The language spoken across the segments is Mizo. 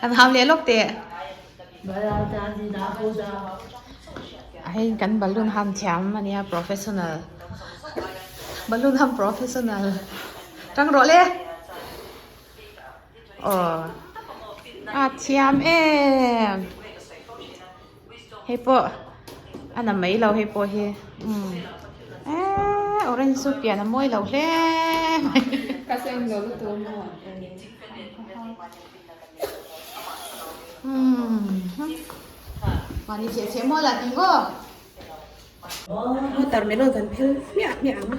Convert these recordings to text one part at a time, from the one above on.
Han ham leh lawk teh. Hei kan balloon ham thiam ania professional balloon ham professional tang rawh le aw a thiam em hei pawh a na mai lo hei pawh hi umm eee orange chu pian a mawi lo hle mai. Mahni cheh cheh maw lah tih maw? Watermelon kan phel hmiah hmiah ang.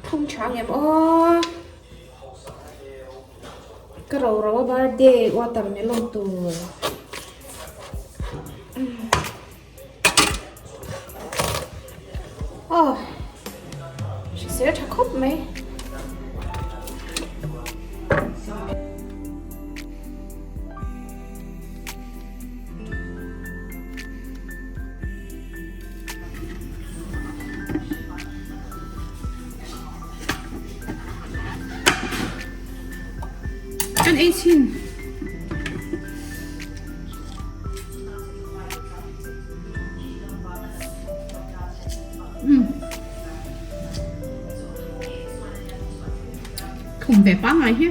Thum tha ang em aw. Ka ro ro a birthday watermelon tur. Aw hrisel tha khawp mai. Kan ei chhin. Thum ve pangngai hi.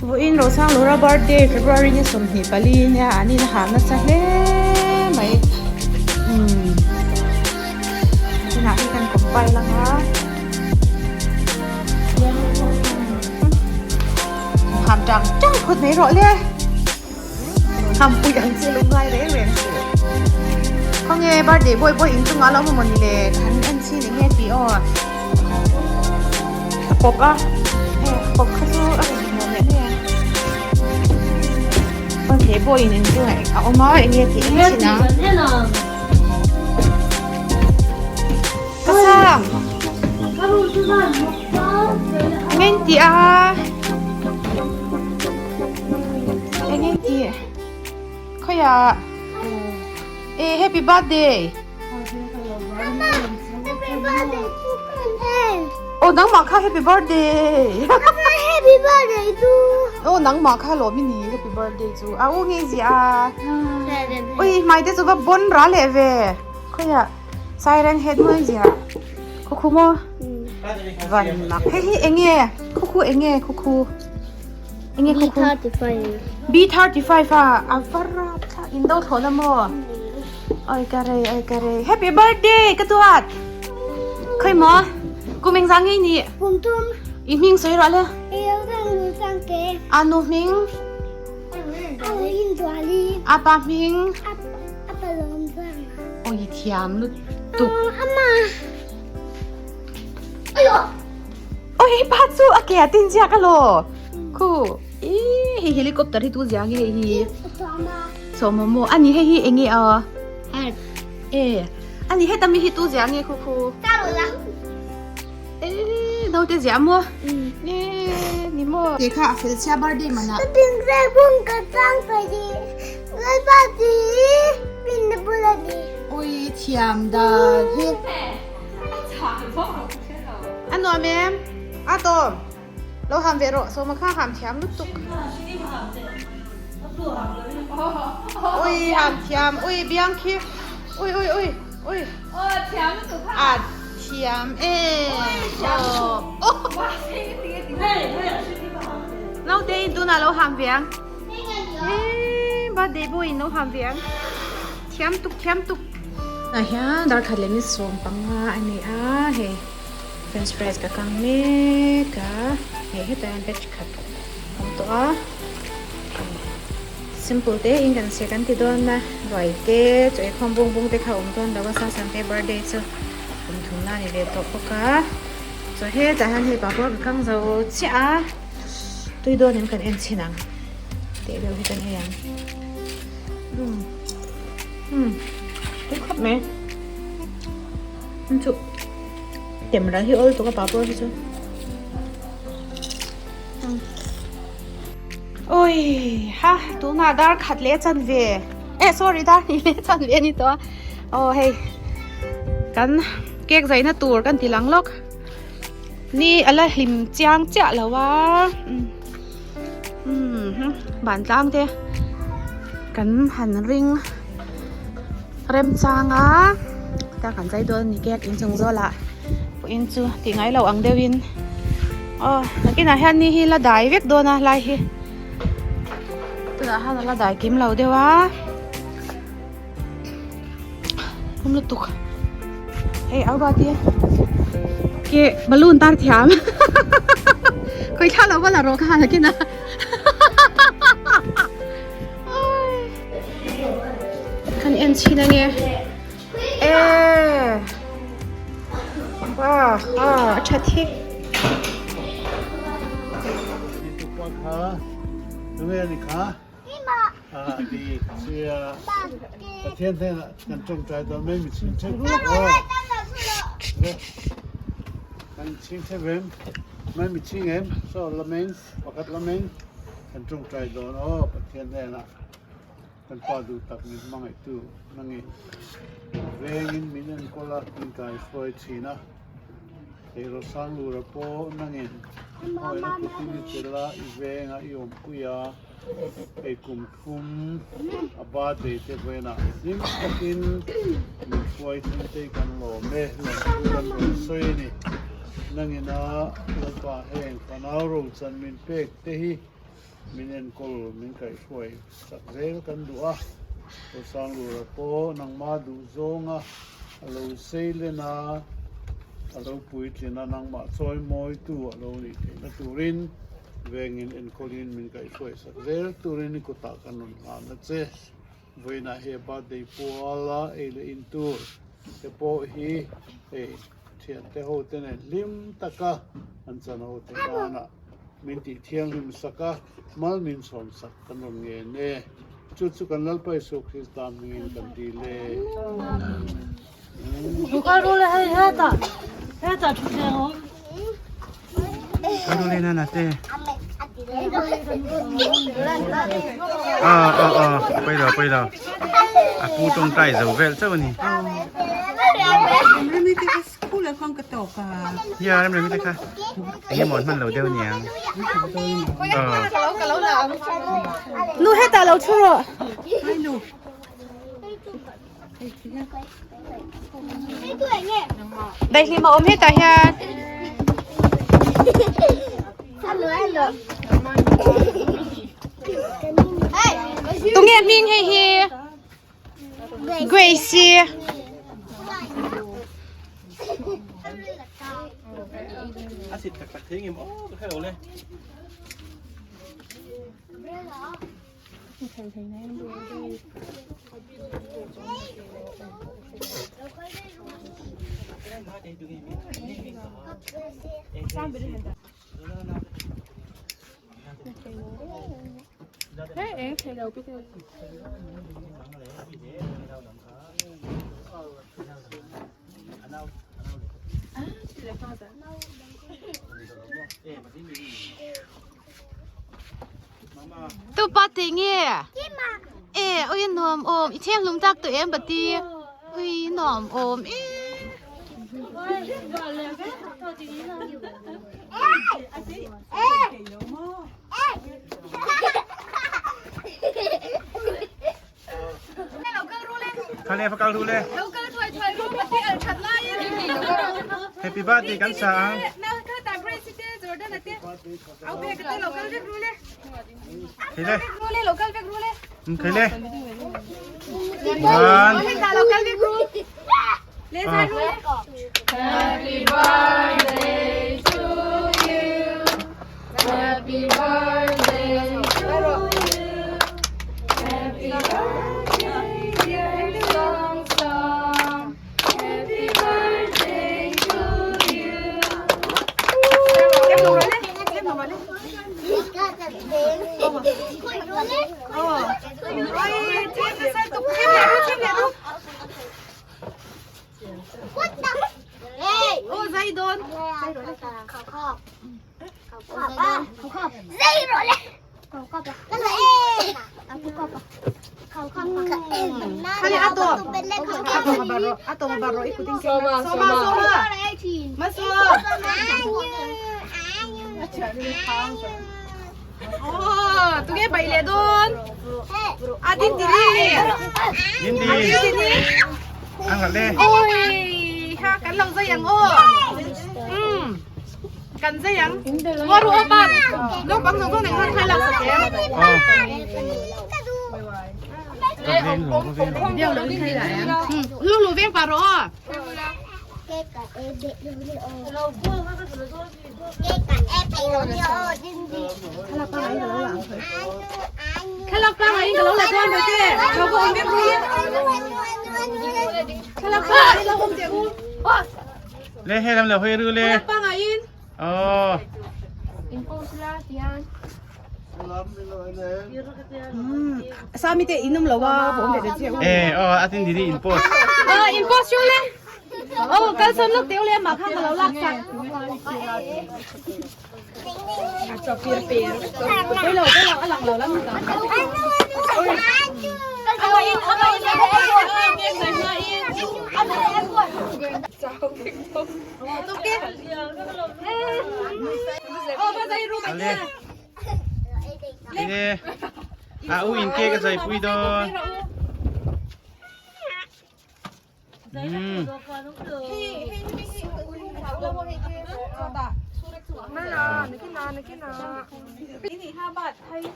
Vawiin Rosang Lura birthday February ni 24 nia an in ha nasa hle mai umm tunah hi kan compile anga ham tang tang phawt mai rawh le ham pui ang che lo ngai reng reng suh khawnge birthday boy pawh in chungah a lo awm amaw ni le kan en chhin eng nge tih aw. A pawp a hei a pawp kha chu a rawn hmuh leh mai a birthday boy in inchungah a awm a eng nge tih en chhin ang ka sang eng nge in tih a eng nge in tih khawiah e happy birthday. Aw nangmah kha happy birthday Happy birthday to Aw nangmah kha lawm i ni happy birthday chu a u ngei zia a Ui hmai te chu va bon ra leh ve khawiah siren head mawi zia khu khu maw van mak hei hi eng nge khu khu eng nge khu khu eng nge khu khu B35 B35 a a va rap thlak in do thlawh na maw Oi ka rei oi ka rei happy birthday ka tuat khoi maw kum eng zang ngei ni kum tum i hming sawi rawh le yêu sang lu sang ke a nu hming a in zuali a pa hming a a pa lawm sang oi thiam lu tuk ama ayo oi pa chu a ke a tin ziak alo khu i hei helicopter hi tu zia nge hei hi Sawma maw ani hei hi enge a e ani heta mi hi tu zia nge khu khu e naute zia maw e ni maw te kha a fel chhia birthday mana ui thiam dan hi a nuam em a tawm. Lo ham ve rawh, sawma kha ham thiam lutuk. Ui ham thiam, ui biang khi, ui ui ui ui. A thiam e. Naute in tunah lo ham ve ang. Birthday boy in lo ham ve ang. Thiam tuk thiam tuk. Tah hian darkhat leh ni 15 a ni a hei. French fries ka kang mek a hei hetah hian batch khat a awm tawh a simple te in kan se kan ti dawn a ruai te chaw ei khawm bung bung te kha a awm dawn lo a sasante birthday chu kum thum na a ni ve tawh bawk a chaw hetah hian hei papawr ka kang zo chiah a tui dawn em kan en chhin ang teh deuh hi kan ei ang umm umm tui khawp mai chu. Tem ral hi awl tuk a papawr hi chu. Oi ha tunah dar khat leh chan ve eh sorry dar hnih leh chan ve a ni tawh a aw hei kan cake zaina tur kan ti lang lawk ni a la hlim chiang chiah lo a umm vantlang te kan han ring remchang a ta kan zai dawn a ni cake inchung zawlah pawh in chu tih ngai loh ang deuhin. Aw nakinah hian ni hi la dai vek dawn a lai hi tunah hian a la dai kim lo deuh a awm lutuk hei au ba te ke balloon tar thiam khawi thla lo va la rawh kha nakinah kan en chhin ange E wa ha a tha thi. Kan pa duh tak min hmangaihtu nangin vengin min enkawl a, min kaihruai thin a. Hei Rosang Lura pawh nangin hawina kutin i tel a, i venga i awmpui a, hei kum thum a birthday te vawiinah hlim takin min hruai thleng te hi kan lawm e, lawmthu kan rawn sawi a ni. Nangina Lalpa heng fanau rochan min pek te hi Min enkawl, min kaihhruai chak zel kan duh a, Rosang Lura pawh nangmah duh zawnga a lo seilen a, a lo puitlin a, nangmah chawi mawitu a lo nih theihna turin vengin enkawlin min kaihhruai sak zel turin i kutah kan rawn hlan a che. Vawiinah he birthday puala ei leh in tur te pawh hi hei thiante ho te nen hlim taka an chan ho te danah min tih thianghlim sak a, mal min chhawm sak kan rawn ngen e. Chu chu kan Lalpa Isu Krista hmingin kan dil e. Ờ ờ ờ bây giờ bây giờ à pu trong tay dầu vel cháu nè ya em làm cái kha anh em muốn mình lâu đeo nhỉ ờ Nu heta lo thu rawh. Daihlim a awm hetah hian. Tunge hming hei hi? Grace-i. Tu pa te nge e oi nuam awm i thiang hlum tak tu em bati ui nuam awm e Thale fa kal ru le. Happy birthday kan sa ang. Thei le. Thei le. One. Happy birthday to you. Happy birthday to you. Happy birthday dear Song Song. Happy birthday to you. Khale a tawp. A tawp bar rawh. A tawp bar rawh i kutin keng la. Sawma sawma. Masawm. Oh, tunge bai leh dawn. A din dini. Din di. Din dini. Ang le. Oi, ha kan lo zai ang aw. Kan zai ang. Ngo ru aw pan. Naupang zawng zawng nen khan thai lak sak em. Aw. Ka veng lo, ka veng lo. Biang lo in thai la em. Lu lu veng pa rawh aw. Thlalak pangai in ka lo la dawn ve te. Lo ka awm vek ru. Thlalak pangai in lo awm teh u. Le he lam lo hawi ru le. Thlalak pangai in. Aw. Sami te in awm lo a, va awm ve ve che u. Eh, aw, a tin diri in post. In post chu le. Aw, kal sawn lawk teh u le, mah khan ka lo lak sak. Pui lo, pui lo, a lang lo lam ta. Ale. Ine. A u in ke ka zai pui dawn.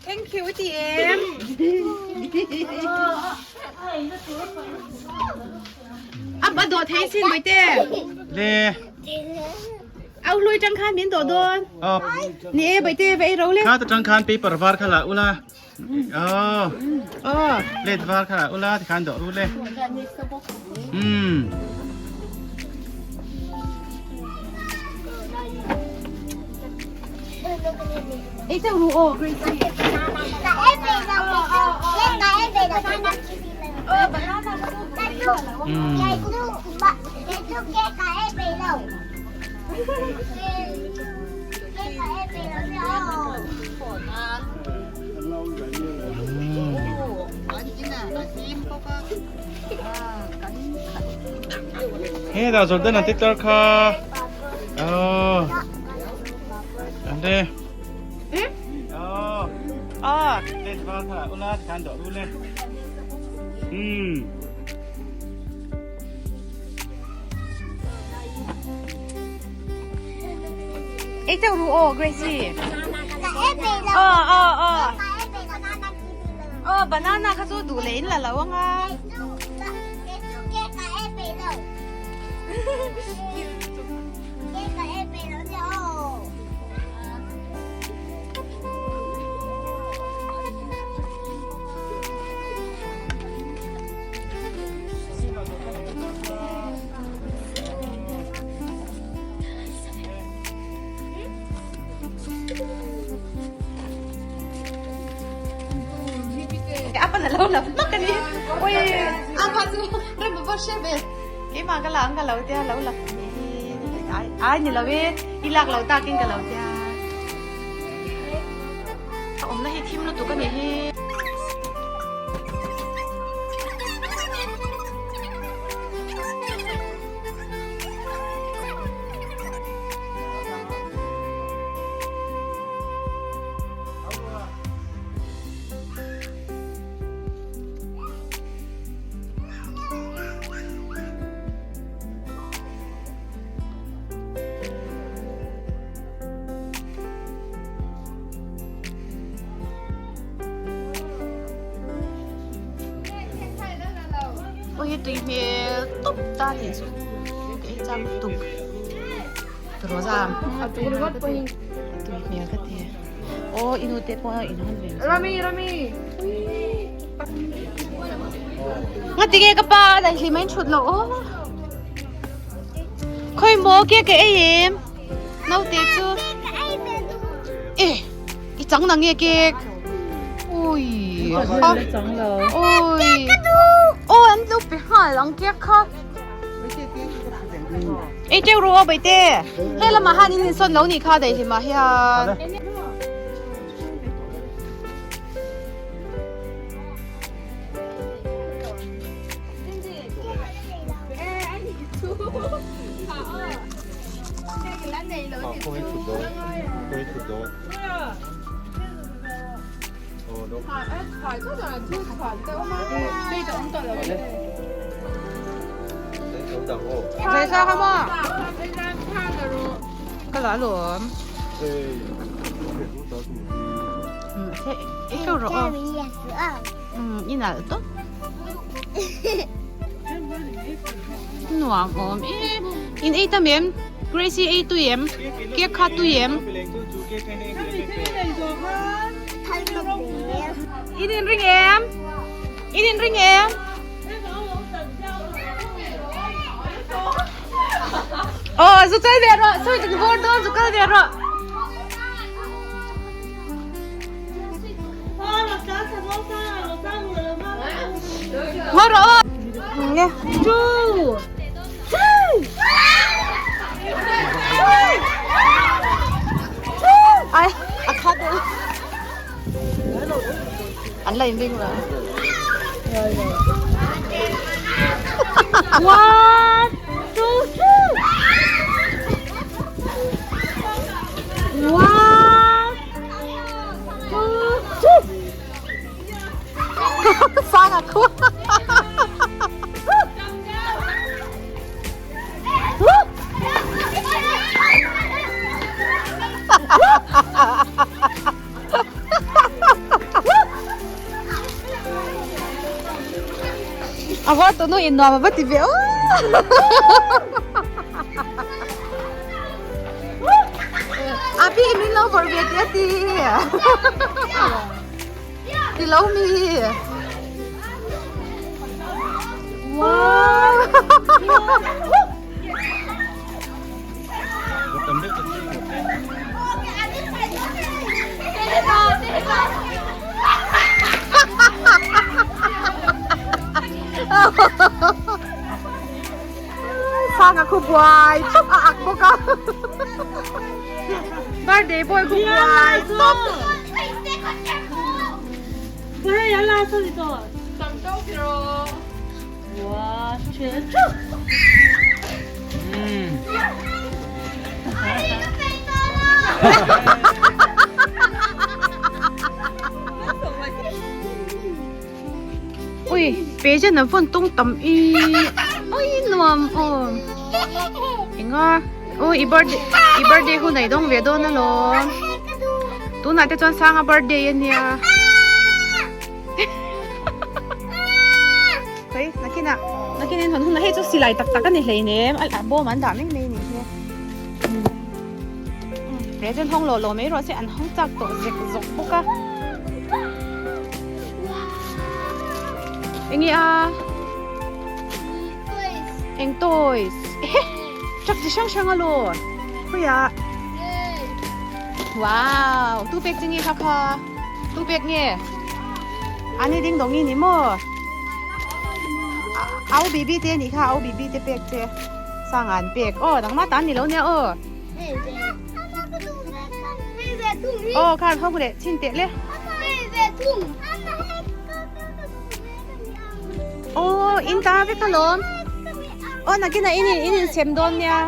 Thank you ti em. A ba dawh thei sin mai te. Le. Au hlui tang khan min dawh dawn. Aw. Ni e baite va ei ro le. Kha ta tang khan paper var kha la ula. Aw. Aw. Plate var kha la ula ti khan dawh ru le. Um. Ei teuh ru aw Gracie. Um. He dah Jordan an ti tlar kha. Oh. Ande. Oh. Ah. Let var kha ula khan do ru le. Hmm. Ei teuh ru aw Gracie. Aw aw aw. Aw banana kha chu duh leh in la lo anga. Apa na lo la mak ani. Oi, apa chu ram ba she ve. Keimah ka la ang ka lo tia lo la ai ai ni lo e i lak lo takin ka lo tia. A awmna hi thim lutuk ani hi. Ui tui hmel tawp ta nih chu ka ei chak lutuk Rosa a tui hmel ka ti aw i nu te pawh in hawn ve Rami Rami Ngati nge ka pa daihlim a in thut loh aw Khawi maw ke ka ei em naute chu e i chang na nge cake ui ui aw an lo pe nghal ang cake kha. Ei teuh ru aw Baite. He lamah han in insawn lo nih kha daihlimah hian. Ka la alawm. Ei teuh rawh aw. I nalh tawp. Nuam awm e. In ei tam em? Gracie ei tui em? Cake kha tui em? In in ring em? In in ring em? Aw zu kal ve rawh sawi kan bawr dawn zu kal ve rawh. Ngaw rawh aw. Nge. Two. Ai, a kha deuh. An la inring lo. One, two, three. One, two, three. Sang a khu. A var tawh in nuam a va ti ve aw. A pi min lo vawrh ve tih a ti. Ti lo mi. Wow. Sang a khu buai tawp a ak bawk a. Birthday boy khu buai tawp. Ui, present an vawn tung tam i ui nuam aw enga aw i birthday i birthday hun a i dawng ve dawn alawm tunah te chuan sanga birthday ania. Khawi nakinah nakin in hawn hunah hei chu silai tak tak a ni hleinem a bawm an dah mai mai a nih hi present hawng lawh lawh mai rawh se an hawng chak tawh zek zawk bawk a enge a eng toys ehe truck chi hrang hrang a law khawiah wow tu pek chi nge kha kha. Tu pek nge? Ani ding dawng i ni maw? Au bibi te nih kha au bibi te pek che sang an pek aw nangmah tan ni lo nia aw. Aw khan hawk leh chin teh le. Aw in ta vek alawm. Aw nakinah in in in sem dawn nia.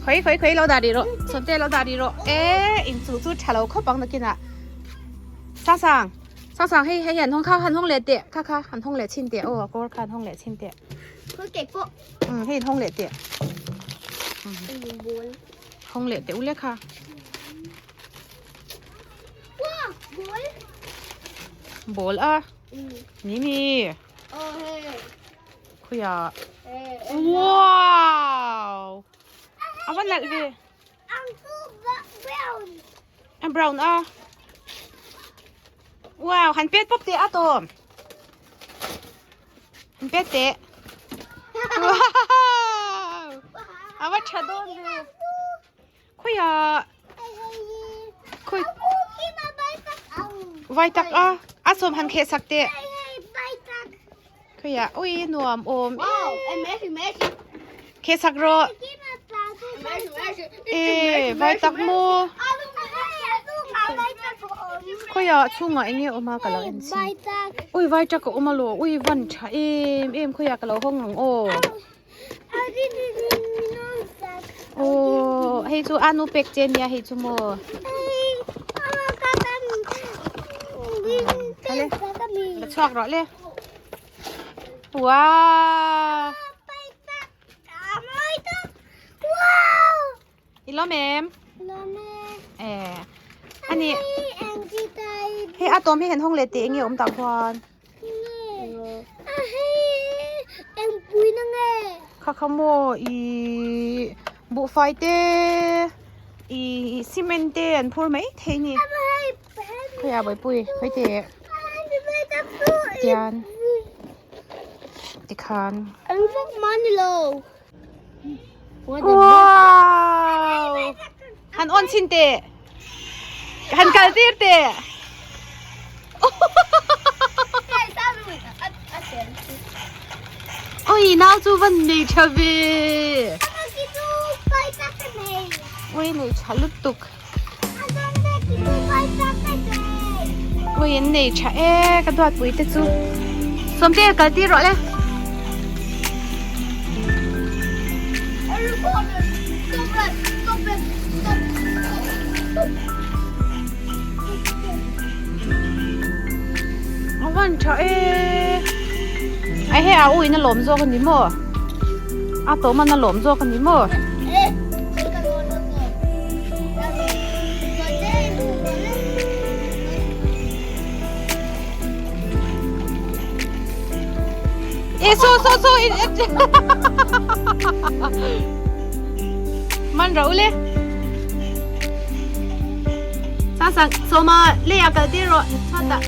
Khawi khawi khawi lo dah rih rawh Sawmte lo dah rih rawh e in chu chu tha lo khawp ang nakinah Sang sang sang sang hei hei han hawng kha han hawng leh teh kha kha han hawng leh chhin teh aw a kawr kha han hawng leh chhin teh um hei hawng leh teh hawng leh teh u le kha ball a ni mi Khuia. Wow! A va nalh ve. A brown a. Wow, han pet pawp teh a tawm. Han pet teh. Wow! A va tha dawn ve. Khuia. Khui. Vai tak a. A sawm han kheh sak teh. Khawiah ui nuam awm Khe sak rawh. E vai tak maw. Khawiah chhungah eng nge awm a ka lo en chhin. Ui vai tak a awm alaw ui van tha em em khawiah ka lo hawng ang aw. Aw hei chu anu pek che nia hei chu maw. Hale la chhuak rawh le. Wow. I lawm em? E. Ani. Hei a tawm hi han hawng leh teh enge awm tak khuan. Kha kha maw i buhfai te i cement te an phur mai thei ni. Khawiah Bawihpui khawi teh tian tikhan. Wow! Han on chhin teh. Han kal tir teh. Oi nau chu van nei tha ve. Oi nei tha lutuk. Oi an nei tha e ka duat pui te chu. Sawmte kal tir rawh le. A van tha e. Ai hei a u in a lawm zawk a ni maw? A tawm an a lawm zawk a ni maw? E so so so in Man ro le. Sang sang soma le a kal tir ro chhuat ah.